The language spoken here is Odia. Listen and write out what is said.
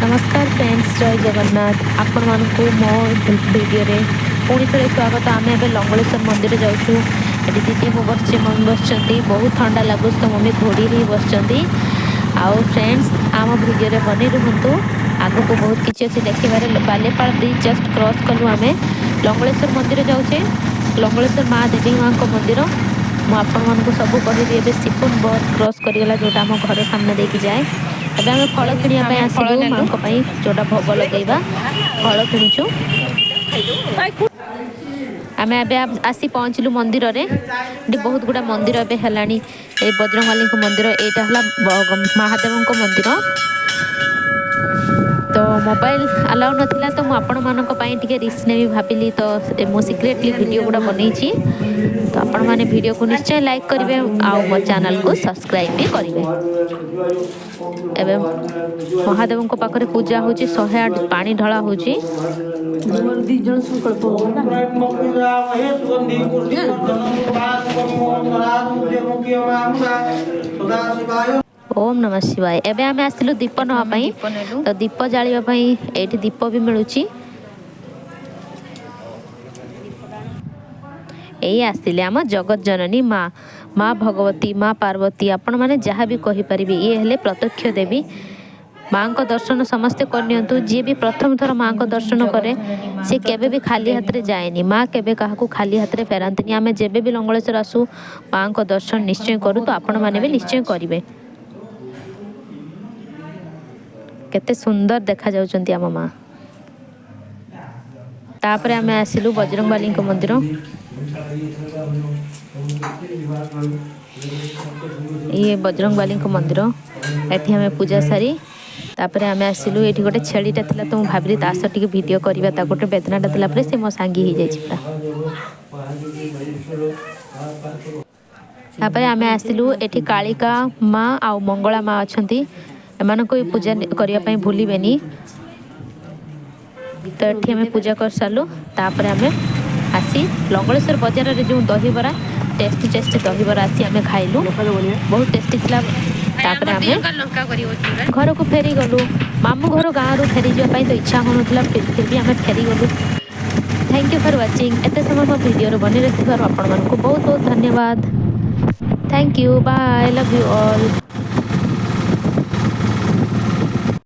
ନମସ୍କାର ଫ୍ରେଣ୍ଡସ୍, ଜୟ ଜଗନ୍ନାଥ। ଆପଣମାନଙ୍କୁ ମୋ ଭିଡ଼ିଓରେ ପୁଣି ଥରେ ସ୍ୱାଗତ। ଆମେ ଏବେ ଲଙ୍ଗଳେଶ୍ୱର ମନ୍ଦିର ଯାଉଛୁ। ଏଠି ଦିଦି, ମୁଁ ବସିଛି, ମମି ବସିଛନ୍ତି। ବହୁତ ଥଣ୍ଡା ଲାଗୁଛି ତ ମମି ଘୋଡ଼ି ହେଇ ବସିଛନ୍ତି। ଆଉ ଫ୍ରେଣ୍ଡସ୍, ଆମ ଭିଡ଼ିଓରେ ବନେଇ ରୁହନ୍ତୁ, ଆଗକୁ ବହୁତ କିଛି ଅଛି ଦେଖିବାରେ। ବାଲିପାଳ ବ୍ରିଜ୍ ଜଷ୍ଟ କ୍ରସ୍ କଲୁ, ଆମେ ଲଙ୍ଗଳେଶ୍ୱର ମନ୍ଦିର ଯାଉଛେ। ଲଙ୍ଗଳେଶ୍ୱର ମା ଦେବୀ ମାଙ୍କ ମନ୍ଦିର, ମୁଁ ଆପଣମାନଙ୍କୁ ସବୁ କହିବି। ଏବେ ସିପୁନ ବସ୍ କ୍ରସ୍ କରିଗଲା, ଯେଉଁଟା ଆମ ଘର ସାମ୍ନା ଦେଇକି ଯାଏ। ଏବେ ଆମେ ଫଳ କିଣିବା ପାଇଁ ଆମେ ଫଳ ଆସିଲୁ। ନେଲୁ। ମାଙ୍କ ପାଇଁ ଯେଉଁଟା ଭୋଗ ଲଗେଇବା ଫଳ କିଣୁଛୁ। ଆମେ ଏବେ ଆସି ପହଞ୍ଚିଲୁ ମନ୍ଦିରରେ। ଏଠି ବହୁତ ଗୁଡ଼ା ମନ୍ଦିର ଏବେ ହେଲାଣି। ଏଇ ବଜରଙ୍ଗବାଲିଙ୍କ ମନ୍ଦିର, ଏଇଟା ହେଲା ମହାଦେବଙ୍କ ମନ୍ଦିର। ତ ମୋବାଇଲ ଆଲାଉ ନଥିଲା, ତ ମୁଁ ଆପଣମାନଙ୍କ ପାଇଁ ଟିକେ ରିସ୍କ ନେବି ଭାବିଲି। ତ ମୁଁ ସିକ୍ରେଟଲି ଭିଡ଼ିଓ ଗୁଡ଼ା ବନେଇଛି। ତ ଆପଣମାନେ ଭିଡ଼ିଓକୁ ନିଶ୍ଚୟ ଲାଇକ୍ କରିବେ ଆଉ ମୋ ଚ୍ୟାନେଲକୁ ସବସ୍କ୍ରାଇବ୍ ବି କରିବେ। ଏବେ ମହାଦେବଙ୍କ ପାଖରେ ପୂଜା ହେଉଛି, 108 ପାଣି ଢଳା ହେଉଛି। ତୁମର ଦି ଜଣ ସଂକଳ୍ପ ହବ ନା? ଓମ୍ ନମଃ ଶିବାୟ। ଏବେ ଆମେ ଆସିଲୁ ଦୀପ ଏଠୁ ନେବା ଆମେ ପାଇଁ। ଦୀପ ନେଲୁ। ତ ଦୀପ ଜାଳିବା ପାଇଁ ଏଇଠି ଦୀପ ବି ମିଳୁଛି। ଏଇ ଆସିଲେ ଆମ ଜଗତ ଜନନୀ ମା, ମା ଭଗବତୀ, ମା ପାର୍ବତୀ, ଆପଣମାନେ ଯାହା ବି କହିପାରିବେ, ଇଏ ହେଲେ ପ୍ରତ୍ୟକ୍ଷ ଦେବୀ। ମାଙ୍କ ଦର୍ଶନ ସମସ୍ତେ କରିନିଅନ୍ତୁ। ଯିଏ ବି ପ୍ରଥମ ଥର ଇଏ ମାଙ୍କ ହେଉଛନ୍ତି ଦର୍ଶନ ଜଗତ କରେ, ଜନନୀ ମା, ସେ କେବେ ବି ପ୍ରତ୍ୟକ୍ଷ ଖାଲି ଦେବୀ। ହାତରେ ଯାଏନି। ମା କେବେ କାହାକୁ ଖାଲି ହାତରେ ଫେରାନ୍ତିନି। ଆମେ ଯେବେ ବି ଲଙ୍ଗଳେଶ୍ୱର ଆସୁ, ମାଙ୍କ ଦର୍ଶନ ତାଙ୍କର ନିଶ୍ଚୟ କରୁ। ତ ବହୁତ ଆପଣମାନେ ବି ଗୁଣକାରୀ ମା ନିଶ୍ଚୟ ଅଛି। କରିବେ। କେତେ ସୁନ୍ଦର ଦେଖାଯାଉଛନ୍ତି ଆମ ମା। ତାପରେ ଆମେ ଆସିଲୁ ବଜରଙ୍ଗବାଲିଙ୍କ ମନ୍ଦିର। ଇଏ ବଜରଙ୍ଗବାଲିଙ୍କ ମନ୍ଦିର। ଏଠି ଆମେ ପୂଜା ସାରି ତାପରେ ଆମେ ଆସିଲୁ। ଏଇଠି ଗୋଟେ ଛେଳିଟା ଥିଲା, ତ ମୁଁ ଭାବିଲି ତା ସହ ଟିକେ ଭିଡ଼ିଓ କରିବା। ତାକୁ ଗୋଟେ ବେଦନାଟା ଦେଲା ପରେ ସେ ମୋ ସାଙ୍ଗୀ ହେଇଯାଇଛି ପୁରା। ତାପରେ ଆମେ ଆସିଲୁ ଏଠି, କାଳିକା ମା ଆଉ ମଙ୍ଗଳା ମା ଅଛନ୍ତି। ଏମାନଙ୍କୁ ବି ପୂଜା କରିବା ପାଇଁ ଭୁଲିବେନି। ତ ଏଠି ଆମେ ପୂଜା କରିସାରିଲୁ। ତାପରେ ଆମେ ଆସି ଲଙ୍ଗଳେଶ୍ୱର ବଜାରରେ ଯେଉଁ ଦହିବରା, ଟେଷ୍ଟି ଟେଷ୍ଟି ଦହିବରା ଆସି ଆମେ ଖାଇଲୁ, ବହୁତ ଟେଷ୍ଟି ଥିଲା। ତାପରେ ଆମେ ଲଙ୍କା କରିବ। ଘରକୁ ଫେରିଗଲୁ। ମାମୁଁ ଘର ଗାଁରୁ ଫେରିଯିବା ପାଇଁ ତ ଇଚ୍ଛା ହେଉନଥିଲା, ଫିର୍ ବି ଆମେ ଫେରିଗଲୁ। Thank you for watching. ଏତେ ସମୟ ମୋ ଭିଡ଼ିଓରେ ବନେଇ ରଖିଥିବାରୁ ଆପଣମାନଙ୍କୁ ବହୁତ ବହୁତ ଧନ୍ୟବାଦ। Thank you, bye, love you all.